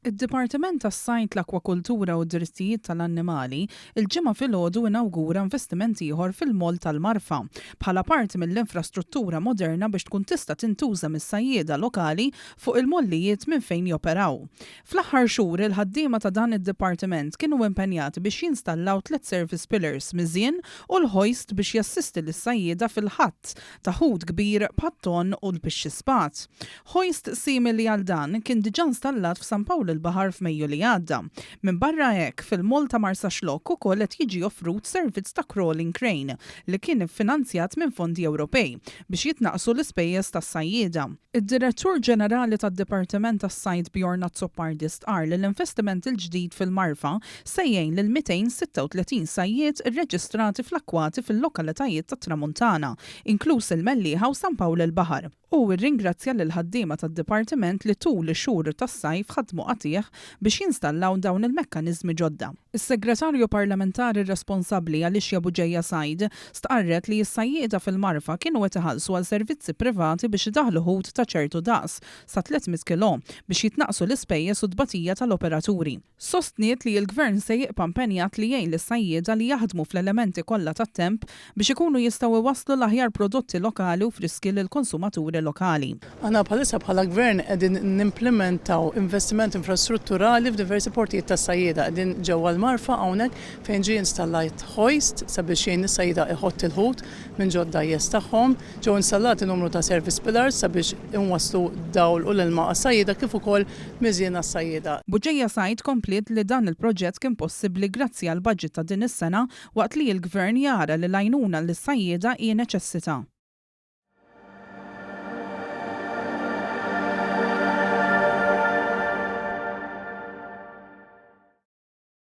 Id-Dipartiment tas-Sajd, l-Akwakultura u d-Drittijiet tal-Annimali l-Ġimgħa filgħodu inawgura investiment ieħor fil-Moll tal-Marfa bħala parti mill-infrastruttura moderna biex tkun tista' tintuża mis-sajjieda lokali fuq il-mollijiet minn fejn joperaw. Fl-aħħar xhur il-ħaddiema ta' dan id-dipartiment kienu impenjati biex jinstallaw tliet service pillars, miżien u l-hoist biex jassisti lis-sajjieda fil-ħatt ta' ħut kbir bħat-tonn u l-pixxispad. Hoist simili għal dan kien diġà installat f'San Pawl il-Baħar f'Mejju li għadda. Minbarra hekk, fil-Mall ta' Marsaxlokk ukoll qed jiġi offrut servizz ta' crawling crane li kien iffinanzjat minn fondi Ewropej biex jitnaqqsu l-ispejjeż tas-sajjieda. Id-Direttur Ġenerali tad-Dipartiment tas-Sajd Bjorn Azzopardi stqarr li l-investiment il-ġdid fil-Marfa se jgħin lil 236 sajjied irreġistrati fl-akkwati fil-lokalitajiet tat-Tramuntana, inkluż il-Mellieħa u San Pawl il-Baħar. Hu rringrazzja lill-ħaddiema tad-dipartiment li tul ix-xhur tas-sajf ħadmu qatigħ biex jinstallaw dawn il-mekkaniżmi ġodda. Is-Segretarju Parlamentari responsabbli Alicia Bugeja Said stqarret li s-sajjieda fil-Marfa kienu qed iħallsu għal servizzi privati biex idaħħlu ħut ta' ċertu daqs, sa 300 kilò, biex jitnaqqsu l-ispejjeż u t-tbatija tal-operaturi. Sostniet li l-Gvern se jiqpa' impenjat li jgħin lis-sajjieda li jaħdmu fl-elementi kollha tat-temp biex ikunu jistgħu iwasslu l-aħjar prodotti lokali u friski lill-konsumaturi lokali. Aħna bħalissa bħala Gvern qegħdin nimplimentaw investiment infrastrutturali f'diversi portijiet tas-sajjieda. Qegħdin ġewwa l-Marfa hawnhekk fejn ġie installat hoist sabiex jgħin lis-sajjieda iħott il-ħut minn ġod-dgħajjes tagħhom. Ġew installati numru ta' service pillars sabiex inwasslu d-dawl u l-ilma għas-sajjieda kif ukoll miżien għas-sajjieda. Bugeja Said kompliet li dan il-proġett kien possibbli grazzi għall-budget ta' din is-sena waqt li l-Gvern jara li l-għajnuna lis-sajjieda hi neċessità.